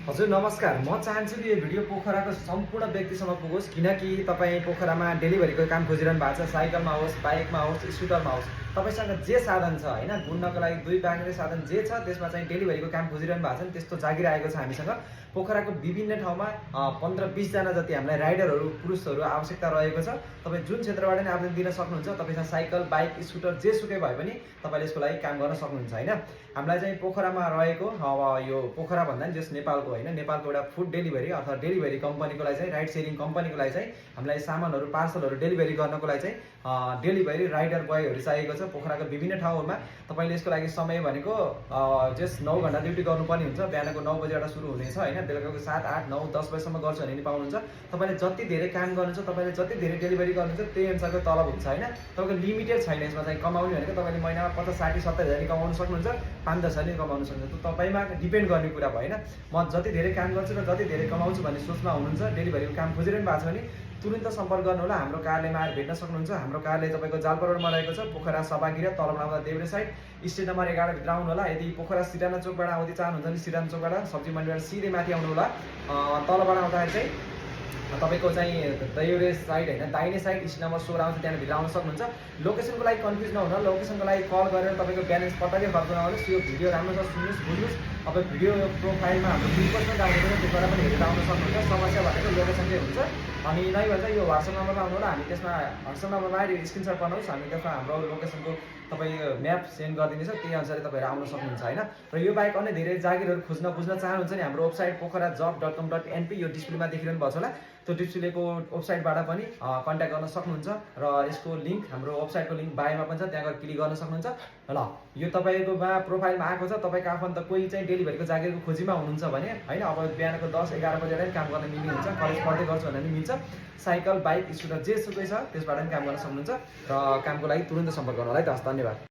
हजुर नमस्कार। म चाहन्छु कि यो भिडियो पोखराको सम्पूर्ण व्यक्तिसम्म पुगोस्, किनकि तपाईँ पोखरामा डेलिभरीको काम खोजिरहनु भएको छ। साइकलमा होस्, बाइकमा होस्, स्कुटरमा होस्, तपाईँसँग जे साधन छ हैन, घुम्नको लागि दुई पाङ्ग्रे साधन जे छ त्यसमा चाहिँ डेलिभरीको काम खोजिरहनु भएको छ नि, त्यस्तो जागिर आएको छ हामीसँग। पोखराको विभिन्न ठाउँमा 15-20 जना जति हामीलाई राइडरहरू, पुरुषहरू आवश्यकता रहेको छ। तपाईँ जुन क्षेत्रबाट नि आवेदन दिन सक्नुहुन्छ। तपाईँसँग साइकल, बाइक, स्कुटर जेसुकै भए पनि तपाईँले यसको लागि काम गर्न सक्नुहुन्छ हैन। हामीलाई चाहिँ पोखरामा रहेको यो पोखरा भन्दा नि जस नेपालको हैन, नेपालको एउटा फुड डेलिभरी अथवा डेलिभरी कम्पनीको लागि चाहिँ राइड सेयरिङ कम्पनीको लागि चाहिँ हामीलाई सामानहरू पार्सलहरू डेलिभरी गर्नको लागि चाहिँ डेलिभरी राइडर बोयहरू चाहिएको छ पोखराको विभिन्न ठाउँहरूमा। तपाईँले यसको लागि समय भनेको जस 9 घण्टा ड्युटी गर्नुपर्ने हुन्छ। बिहानको 9 बजेबाट सुरु हुनेछ हैन, बेलुकाको 7, 8, 9, 10 बजेसम्म गर्छु भने नि पाउनुहुन्छ। तपाईँले जति धेरै काम गर्नुहुन्छ, तपाईँले जति धेरै डेलिभरी गर्नुहुन्छ त्यही अनुसारको तलब हुन्छ हैन। तपाईँको लिमिटेड छैन यसमा चाहिँ कमाउने भनेको। तपाईँले महिनामा 50, 60, 70 हजार नि कमाउन सक्नुहुन्छ, 5-10 हजार नि कमाउन सक्नुहुन्छ। त्यो तपाईँमा डिपेन्ड गर्ने कुरा भयो हैन। म जति धेरै काम गर्छु र जति धेरै कमाउँछु भन्ने सोचमा हुनुहुन्छ, डेलिभरीको काम खोजिरहनु भएको छ भने तुरुन्त सम्पर्क गर्नु होला। हाम्रो कार्यालयमा आएर भेट्न सक्नुहुन्छ। हाम्रो कार्यालय तपाईँको जालपरोडमा रहेको छ, पोखरा सभागृह तलबडाउँदा देब्रे साइड, स्टेट नम्बर 11 भित्र आउनु होला। यदि पोखरा सिराना चोकबाट आउँदै चाहनुहुन्छ भने सिराना चोकबाट सब्जी मन्डीबाट सिधै माथि आउनु होला। तलबाट आउँदाखेरि चाहिँ तपाईँको चाहिँ दैउरे साइड हैन, दाहिने साइड स्टेट नम्बर 16 आउँछ, त्यहाँ भित्र आउन सक्नुहुन्छ। लोकेसनको लागि कन्फ्युज नहुनु, लोकेसनको लागि कल गरेर तपाईँको ब्यालेन्स पटक्कै खर्च नगर्नुहोस्। यो भिडियो राम्रोसँग सुन्नुहोस्, बुझ्नुहोस्। अब भिडियो प्रोफाइलमा हाम्रो ग्रुपमा डाउनलोड गरेर त्यसबाट पनि हेरेर आउन सक्नुहुन्छ। समस्या भनेको लोकेसनकै हुन्छ। अनि नै भन्छ यो WhatsApp नम्बरमा आउनु होला। हामी त्यसमा WhatsApp नम्बरमा आएर स्क्रिनसट बनाउनुहोस्। हामी त्यसमा हाम्रो लोकेसनको तपाईँ म्याप सेन्ड गरिदिनेछ, त्यही अनुसार तपाईँहरू आउन सक्नुहुन्छ हैन। र यो बाहेक अन्य धेरै जागिरहरू खोज्न बुझ्न चाहनुहुन्छ नि हाम्रो वेबसाइट pokharajob.com.np यो डिस्प्लेमा देखिरहनु भएको छ होला। त्यो डिस्प्लेको वेबसाइटबाट पनि कन्ट्याक्ट गर्न सक्नुहुन्छ। र यसको लिङ्क हाम्रो वेबसाइटको लिङ्क बायोमा पनि छ, त्यहाँ गएर क्लिक गर्न सक्नुहुन्छ। ल यो तपाईँकोमा प्रोफाइलमा आएको छ, तपाईँको आफन्त कोही चाहिँ डेलिभरीको जागिरको खोजीमा हुनुहुन्छ भने हैन, अब बिहानको 10-11 बजेर पनि काम गर्न मिल्ने हुन्छ। कलेज पढ्दै गर्छु भने पनि मिल्छ। साइकल, बाइक, स्कुटर जेसुकै छ त्यसबाट पनि काम गर्न सक्नुहुन्छ। र कामको लागि तुरुन्त सम्पर्क गर्नु होला है त। हस्, धन्यवाद।